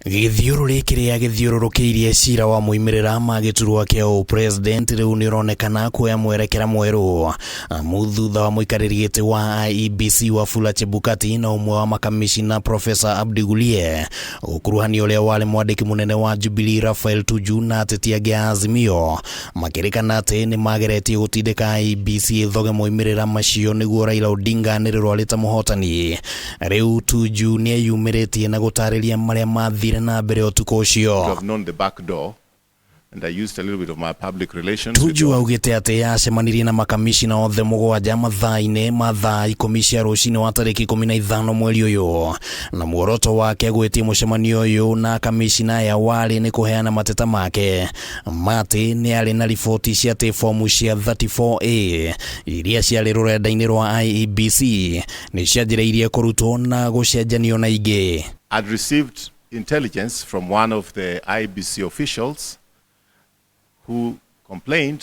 Gĩthiũrũrĩ kĩrĩa gĩthiũrũrũkĩirie cira wa moimĩrĩra ma gĩturwa kĩa ũpresident rĩu nĩũronekana kuoya mwerekera mwerũ, amu thutha wa mũikarĩri gĩtĩ wa IEBC Wafula Chebukati na ũmwe wa makamishina Professor Abdi Gulie gũkuruhania ũrĩa warĩ mwandĩki mũnene wa Jubilee Raphael Tuju na ateti angĩ a Azimio makĩrĩkana atĩ nĩmageretie gũtindĩka IEBC ĩthoge moimĩrĩra macio nĩguo Raila Odinga anĩrĩrwo arĩ ta mũhotani. Rĩu Tuju nĩeyumĩrĩtie na gũtarĩria marĩa mathire na mbere ũtukũ ũcio. To have known the back door and I used a little bit of my public relations with Tuju the augĩte atĩ acemanirie na makamishina othe mũgwanja mathaa-inĩ ma thaa 10 cia rũcinĩ wa tarĩki 15 mweri ũyũ, na muoroto wake gwĩtia mũcemanio ũyũ na kamishina aya warĩ nĩ kũheana mateta make ma atĩ nĩ arĩ na riboti cia atĩ fomu cia 34A iria ciarĩ rũrenda-inĩ rwa IEBC nĩ cianjĩrĩirie kũrutwo na gũcenjanio na ingĩ. I'd received intelligence from one of the IEBC officials who complained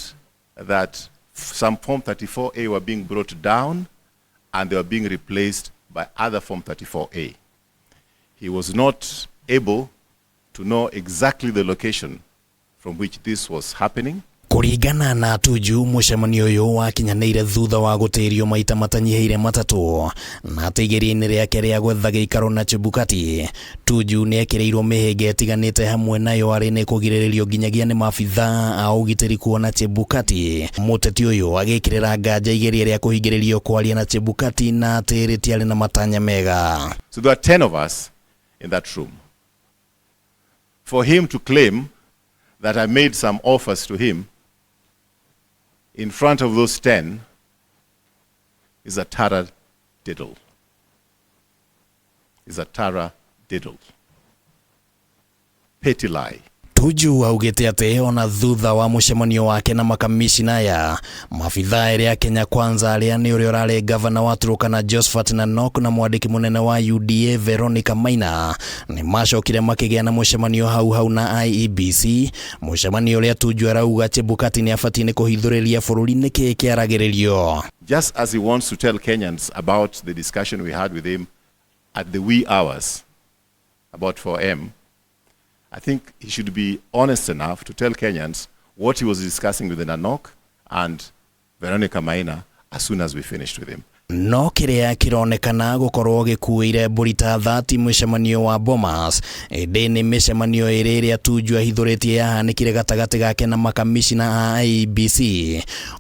that some Form 34A were being brought down and they were being replaced by other Form 34A. He was not able to know exactly the location from which this was happening. Kũringana na Tuju, mũcemanio ũyũ wakinyanĩire thutha wa gũtĩrio maita matanyihĩire matatũ, na atĩ igeria-inĩ rĩake rĩa gwetha gĩikaro na Chebukati, Tuju nĩekĩrĩirwo mĩhĩnga ĩtiganĩte hamwe nayo arĩ nĩ kũgirĩrĩrio nginyagia nĩ maabithaa a ũgitĩri kuona Chebukati. Mũteti ũyũ agĩkĩrĩra nganja igeria rĩa kũhingĩrĩrio kwaria na Chebukati na atĩ rĩtiarĩ na matanya mega. So there were 10 of us in that room. For him to claim that I made some offers to him in front of those 10 is a tara diddle. Is a tara diddle. Petty lie. Tuju augĩte atĩ ona thutha wa mũcemanio wake na makamishina aya, maabithaa erĩ a Kenya Kwanza arĩa nĩ ũrĩa ũrarĩ gavana wa Turkana Josphat Nanok na mwandĩki mũnene wa UDA Veronica Maina nĩ macokire makĩgĩa na mũcemanio hau hau na IEBC, mũcemanio ũrĩa Tuju arauga Chebukati nĩ abatiĩ nĩ kũhithũrĩria bũrũri nĩkĩ kĩaragĩrĩrio. Just as he wants to tell Kenyans about the discussion we had with him at the wee hours, about 4 a.m., I think he should be honest enough to tell Kenyans what he was discussing with the Nanok and Veronica Maina as soon as we finished with him. No kĩrĩa kĩronekana gũkorwo gĩkuĩire mbũri ta thati mũcemanio wa Bomas ĩndĩ nĩ mĩcemanio ĩrĩ ĩrĩa Tuju ahithũrĩtie yahanĩkire gatagatĩ gake na makamishina a IEBC,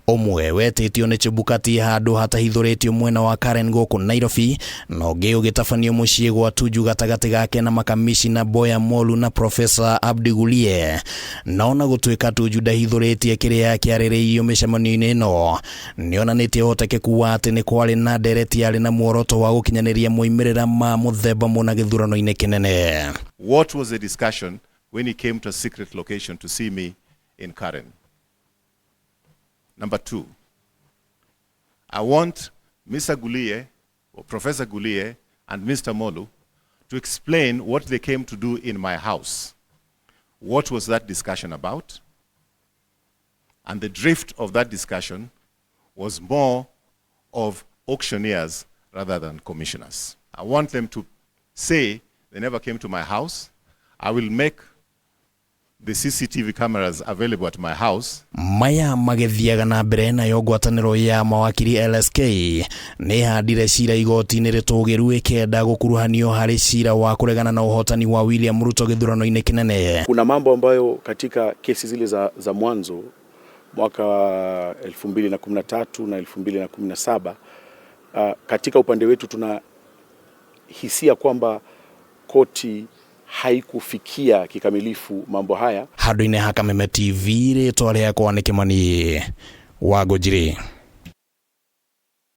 ũmwe wetĩtio nĩ Chebukati handũ hatahithũrĩtio mwena wa Karen gũkũ Nairobi, na ũngĩ ũgĩtabanio mũciĩ gwa Tuju gatagatĩ gake na makamishina Boya Molu na Professor Abdi Gulie. No na gũtuĩka Tuju ndahithũrĩtie kĩrĩa kĩarĩrĩirio mĩcemanio-inĩ ĩno, nĩonanĩtie ũhotekeku wa atĩ nĩ kwarĩ na ndereti yarĩ na muoroto wa gũkinyanĩria moimĩrĩra ma mũthemba mũna gĩthurano-inĩ kĩnene. What was the discussion when he came to a secret location to see me in Karen? Number two, I want Mr. Gulie, or Professor Gulie, and Mr. Molu to explain what they came to do in my house. What was that discussion about? And the drift of that discussion was more of auctioneers rather than commissioners. I want them to say they never came to my house. I will make the CCTV cameras available at my house. Maya magĩthiaga na mbere nayo ngwatanĩro ya mawakiri LSK nĩ ĩhandire cira igoti-inĩ rĩtũgĩru ĩkenda gũkuruhanio harĩ cira wa kũregana na ũhotani wa William Ruto gĩthurano-inĩ kĩnene. Kuna mambo ambayo katika kesi zile za mwanzo mwaka 2013 na 2017, katika upande wetu tuna hisia kwamba koti haikufikia kikamilifu mambo haya. Handũ-inĩ ha Kameme TV, rĩtwa rĩakwa nĩ Kĩmani wa Ngũnjiri.